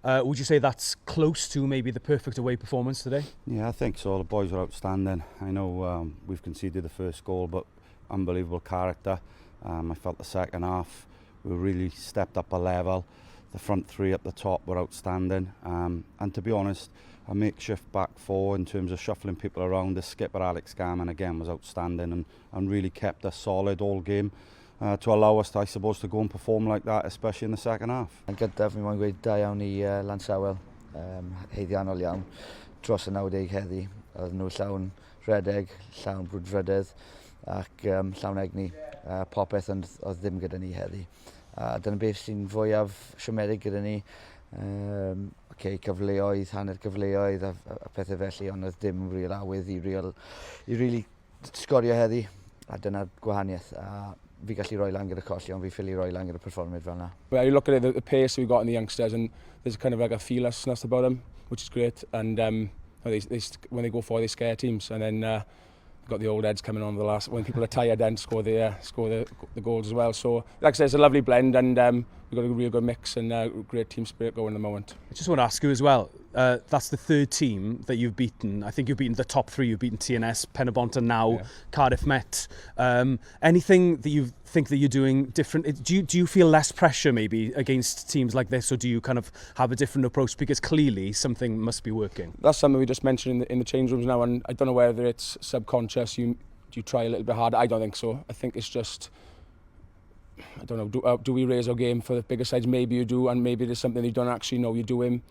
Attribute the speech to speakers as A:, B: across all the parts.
A: Would you say that's close to maybe the perfect away performance today?
B: Yeah, I think so. The boys were outstanding. I know we've conceded the first goal, but unbelievable character. I felt the second half we really stepped up a level. The front three up the top were outstanding. And to be honest, a makeshift back four in terms of shuffling people around. The skipper Alex Gammon again was outstanding and really kept us solid all game to allow us, I suppose, to go and perform like that, especially in the second half.
C: Yn gyntaf, mi moyn gweud da iawn i Llansawel, haeddiannol iawn, dros y 90 heddi. Oedd nhw llawn rhedeg, llawn brwdfrydedd ac llawn egni. Popeth ond oedd ddim gyda ni heddi. A dyna beth sy'n fwyaf siomedig gyda ni. Okay, cyfleoedd, hanner cyfleoedd a pethau felly, ond oedd dim real awydd i really sgorio heddi. A dyna'r gwahaniaeth. A fi gallu roi lan gyda colli, ond fi ffili roi lan gyda perfformiad fel yna.
D: But you look at it, the pace we got in the youngsters, and there's kind of like a fearlessness about them, which is great. And when they go forward, they scare teams. And then got the old heads coming on the last when people are tired then score the goals as well. So like I said, it's a lovely blend and we've got a real good mix and great team spirit going at the moment.
A: I just want to ask you as well, that's the third team that you've beaten. I think you've beaten the top three. You've beaten TNS, Penybont and now Cardiff Met. Anything that you think that you're doing different? Do you feel less pressure maybe against teams like this, or do you kind of have a different approach? Because clearly something must be working.
D: That's something we just mentioned in the change rooms now, and I don't know whether it's subconscious. You do you try a little bit harder? I don't think so. I think it's just, I don't know, do we raise our game for the bigger sides? Maybe you do, and maybe there's something you don't actually know you're doing.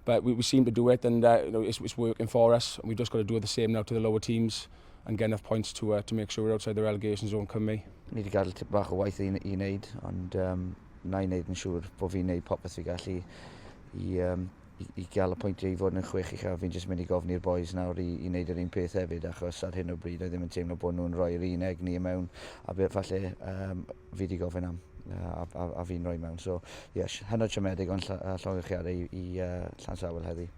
D: But we seem to do it, and it's working for us. And we've just got to do the same now to the lower teams and get enough points to make sure we're outside the relegation zone come May.
C: Ni wedi gadael tip bach o waith i wneud, ond na i wneud yn siŵr bod fi'n wneud popeth fi gallu i gael y pwyntiau i fod yn chwech uchaf. Fi'n jyst mynd i gofyn i'r boys nawr i wneud yr un peth hefyd, achos ar hyn o bryd, oedd ddim yn teimlo bod nhw'n rhoi'r un egni i mewn, a beth falle fi wedi gofyn am a fi'n rhoi mewn. So, yes, hynod siomedig ond llongyfarchiadau i Llansawel heddi.